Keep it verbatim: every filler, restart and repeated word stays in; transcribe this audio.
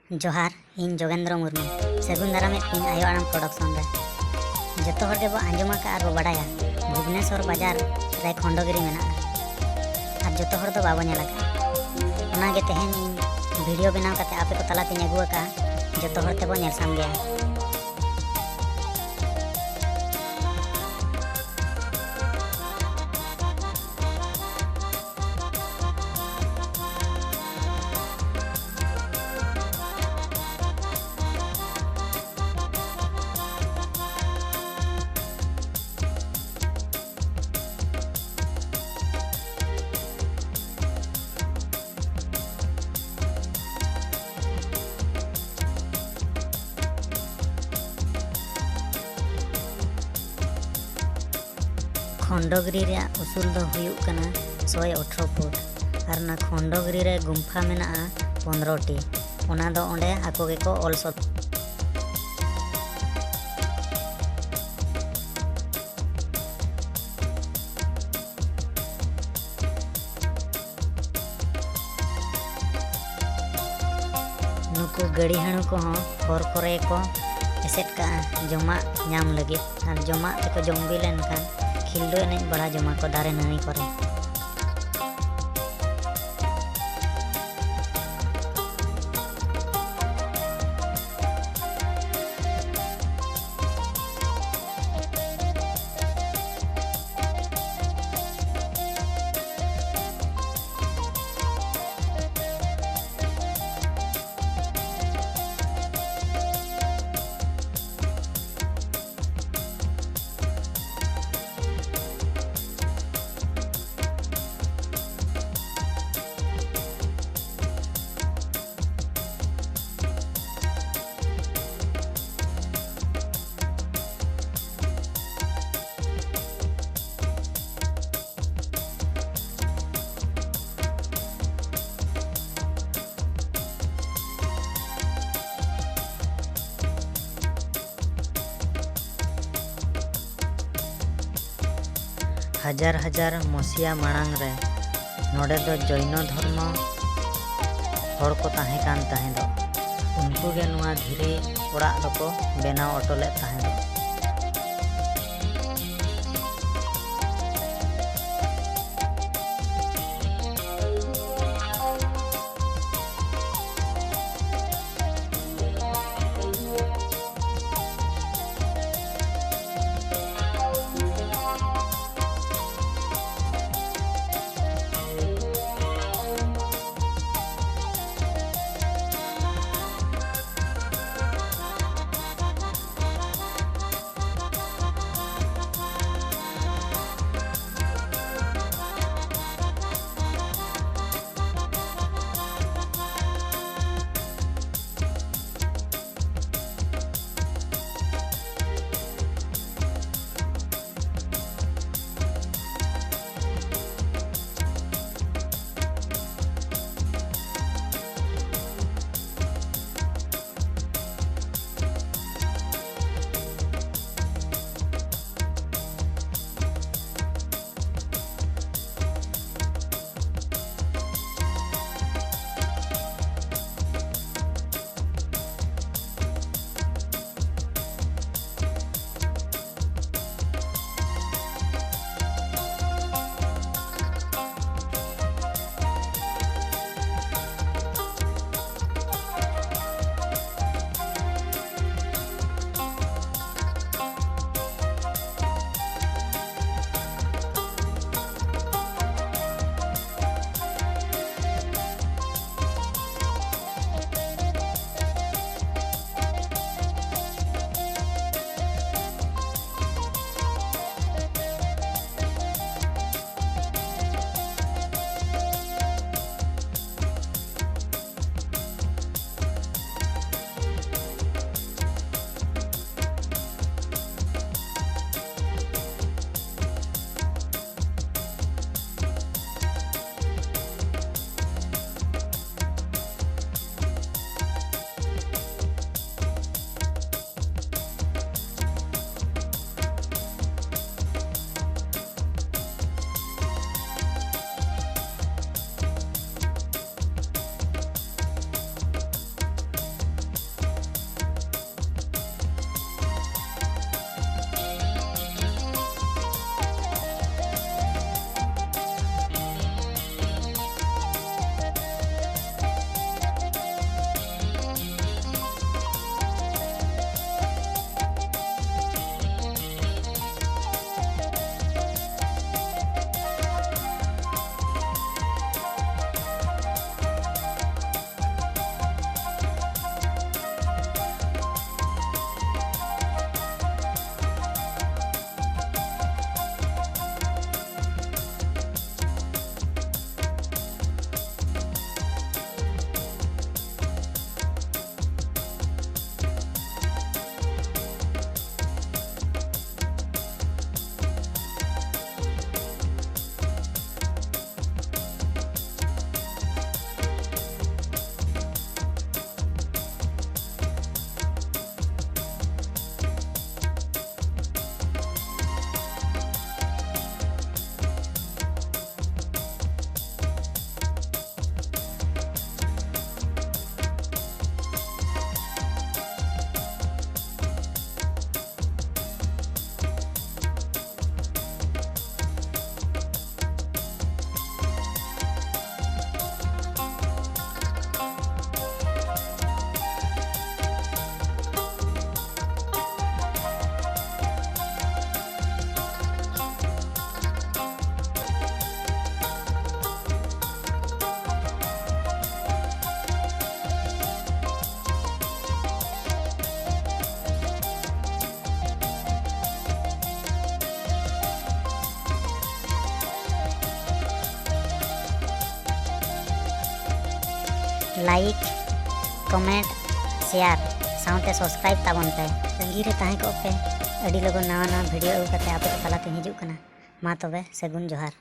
ᱡᱚᱦᱟᱨ, ᱤᱧ ᱡᱳᱜᱮᱱᱫᱨᱚ ᱢᱩᱨᱢᱩ᱾ ᱥᱟᱹᱜᱩᱱ ᱫᱟᱨᱟᱢᱮᱫ ᱯᱮᱭᱟᱹᱧ ᱟᱭᱳ ᱟᱲᱟᱝ ᱯᱨᱚᱰᱟᱠᱥᱚᱱ ᱨᱮ᱾ ᱡᱚᱛᱚ ᱦᱚᱲ ᱜᱮᱵᱚ ᱟᱸᱡᱚᱢ ᱟᱠᱟᱫ ᱟᱨ ᱵᱚ ᱵᱟᱰᱟᱭᱟ, ᱵᱷᱩᱵᱽᱱᱮᱥᱚᱨ ᱵᱟᱡᱟᱨ ᱨᱮ ᱠᱷᱚᱱᱰᱚᱜᱤᱨᱤ ᱢᱮᱱᱟᱜᱼᱟ᱾ ᱟᱨ ᱡᱚᱛᱚ ᱦᱚᱲ ᱫᱚ ᱵᱟᱵᱚ ᱧᱮᱞ ᱟᱠᱟᱫᱼᱟ᱾ ᱚᱱᱟᱜᱮ ᱛᱮᱦᱮᱧ ᱤᱧ ᱵᱷᱤᱰᱤᱭᱳ ᱵᱮᱱᱟᱣ ᱠᱟᱛᱮ ᱟᱯᱮ ᱠᱚ ᱛᱟᱞᱟᱛᱮᱧ ᱟᱹᱜᱩ ᱟᱠᱟᱫᱼᱟ, ᱡᱚᱛᱚ ᱦᱚᱲ ᱛᱮᱵᱚ ᱧᱮᱞ ᱥᱟᱢᱜᱮᱭᱟ᱾ ᱠᱷᱚᱱᱰᱚᱜᱤᱨᱤ ᱨᱮᱭᱟᱜ ᱩᱥᱩᱞ ᱫᱚ ᱦᱩᱭᱩᱜ ᱠᱟᱱᱟ ᱥᱚᱭ ᱟᱴᱷᱨᱚ ᱯᱷᱩᱴ ᱟᱨ ᱚᱱᱟ ᱠᱷᱚᱱᱰᱚᱜᱤᱨᱤ ᱨᱮ ᱜᱩᱢᱯᱷᱟ ᱢᱮᱱᱟᱜᱼᱟ ᱯᱚᱱᱨᱚ ᱴᱤ᱾ ᱚᱱᱟ ᱫᱚ ᱚᱸᱰᱮ ᱟᱠᱚ ᱜᱮᱠᱚ ᱚᱞ ᱥᱚᱫᱚᱨ᱾ ᱱᱩᱠᱩ ᱜᱟᱹᱲᱤ ᱦᱟᱹᱬᱩ ᱠᱚᱦᱚᱸ ᱦᱚᱨ ᱠᱚᱨᱮ ᱠᱚ ᱮᱥᱮᱫ ᱠᱟᱜᱼᱟ ᱡᱚᱢᱟᱜ ᱧᱟᱢ ᱞᱟᱹᱜᱤᱫ, ᱟᱨ ᱡᱚᱢᱟᱜ ᱛᱮᱠᱚ ᱡᱚᱢ ᱵᱤ ᱞᱮᱱᱠᱷᱟᱱ ᱠᱷᱤᱞᱰᱩ ᱮᱱᱮᱡ ᱵᱟᱲᱟ ᱡᱚᱢᱟ ᱠᱚ ᱫᱟᱨᱮ ᱱᱟᱹᱲᱤ ᱠᱚᱨᱮ᱾ ᱦᱟᱡᱟᱨ ᱦᱟᱡᱟᱨ ᱢᱚᱥᱤᱭᱟ ᱢᱟᱲᱟᱝ ᱨᱮ ᱱᱚᱰᱮ ᱫᱚ ᱡᱚᱭᱱᱚ ᱫᱷᱚᱨᱢᱚ ᱦᱚᱲ ᱠᱚ ᱛᱟᱦᱮᱸ ᱠᱟᱱ ᱛᱟᱦᱮᱸᱫᱚᱜ᱾ ᱩᱱᱠᱩ ᱜᱮ ᱱᱚᱣᱟ ᱫᱷᱤᱨᱤ ᱚᱲᱟᱜ ᱫᱚᱠᱚ ᱵᱮᱱᱟᱣ ᱦᱚᱴᱚ ᱞᱮᱫ ᱛᱟᱦᱮᱸᱫ᱾ like, comment, share ᱥᱟᱶᱛᱮ subscribe ᱛᱟᱵᱚᱱ ᱯᱮ᱾ ᱛᱟᱺᱜᱤ ᱨᱮ ᱛᱟᱦᱮᱸ ᱠᱚᱜ ᱯᱮ, ᱟᱹᱰᱤ ᱞᱚᱜᱚᱱ ᱱᱟᱣᱟ ᱱᱟᱣᱟ video ᱟᱹᱜᱩ ᱠᱟᱛᱮ ᱟᱯᱮ ᱠᱚ ᱛᱟᱞᱟᱛᱮᱧ ᱦᱤᱡᱩᱜ ᱠᱟᱱᱟ᱾ ᱢᱟ ᱛᱚᱵᱮ, ᱥᱟᱹᱜᱩᱱ ᱡᱚᱦᱟᱨ᱾